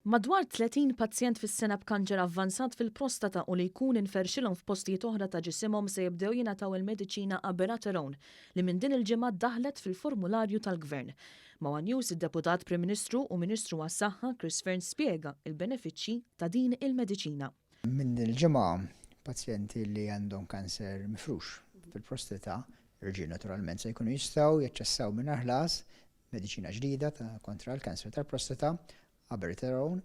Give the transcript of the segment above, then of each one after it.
Madwar 30 pazjent fis-sena b'kanċer avvanzat fil-prostata u li jkun inferxilhom f'postijiet oħra ta' ġisimhom se jibdew jingħataw il-mediċina Abiraterone li minn din il-ġimgħa ddaħħlet fil-formularju tal-Gvern. Ma' one News id-Deputat Prim Ministru u Ministru għas-Saħħa Chris Fearne spjega l-benefiċċji ta' din il-mediċina. Minn din il-ġimgħa pazjenti li għandhom kanser mifrux fil-prostata, irġiel naturalment, se jkunu jistgħu jaċċessaw mingħajr ħlas mediċina ġdida ta' kontra l-kanser tal-prostata, abiraterone,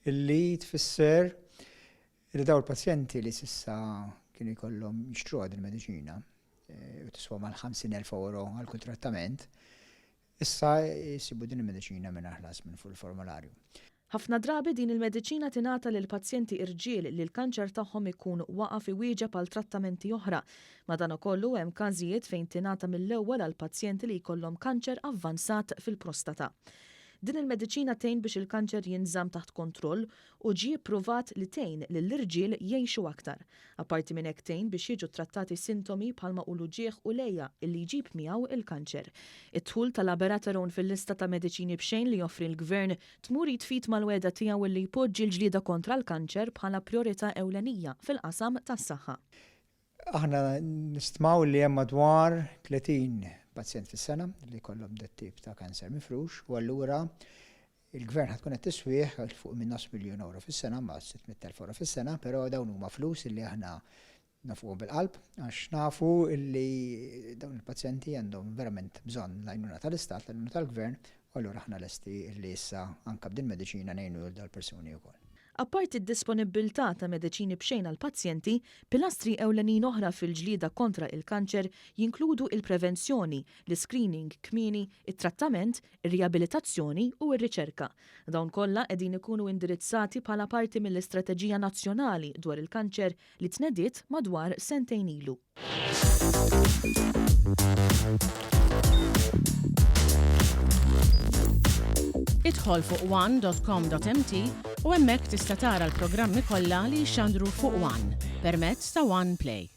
illi tfisser li dawn il-pazjenti li s'issa kienu jkollhom jixtruha din il-mediċina eh, u tiswa mal-50,000 euro għal kull trattament, issa jsibu din il-mediċina mingħajr ħlas minn fuq il-formularju. Ħafna drabi din il-mediċina tingħata lil pazjenti irġiel li l-kanċer tagħhom ikun waqaf iwieġeb għal trattamenti oħra. Madankollu hemm każijiet fejn tingħata mill-ewwel għal pazjenti li jkollhom kanċer avvanzat fil-prostata. Din il-mediċina tgħin biex il-kanċer jinżamm taħt kontroll u ġie ppruvat li tgħin lill-irġiel jgħixu aktar. Apparti minn hekk tgħin biex jiġu ttrattati sintomi bħalma hu l-uġigħ u l-għeja illi jġib miegħu il-kanċer. Id-dħul tal-abiraterone fil-lista ta' mediċini b'xejn li joffri l-Gvern tmur id f'id mal-wegħda tiegħu illi jpoġġi l-ġlieda kontra l-kanċer bħala prijorità ewlenija fil-qasam tas-saħħa. Aħna nistmaw li hemm madwar 30 pazjent fis-sena li jkollhom dat-tip ta' kanser mifrux u allura il-gvern ħa tkun qed tiswih 'l fuq minn nofs miljun ewro fis-sena, ma' 600,000 ewro fis-sena, però dawn huma flus li aħna nafuhom bil-qalb għax nafu li dawn il-pazjenti għandhom verament bżonn l-għajnuna tal-Istat, l-għajnuna tal-Gvern, u allura aħna lesti li issa anke b'din mediċina ngħinu lil dal-persuni wkoll. Apparti d-disponibbiltà ta' mediċini b'xejn għall-pazjenti, pilastri ewlenin oħra fil-ġlieda kontra il-kanċer jinkludu il-prevenzjoni, l-iscreening kmieni, it-trattament, ir-riabilitazzjoni u r-riċerka. Dawn kollha qegħdin ikunu indirizzati bħala parti mill-Istrateġija Nazzjonali dwar il-Kanċer li tnediet madwar sentejn ilu. Idħol fuq one.com.mt u hemmhekk tista' tara l-programmi kollha li jixxandru fuq One permezz ta' One Play.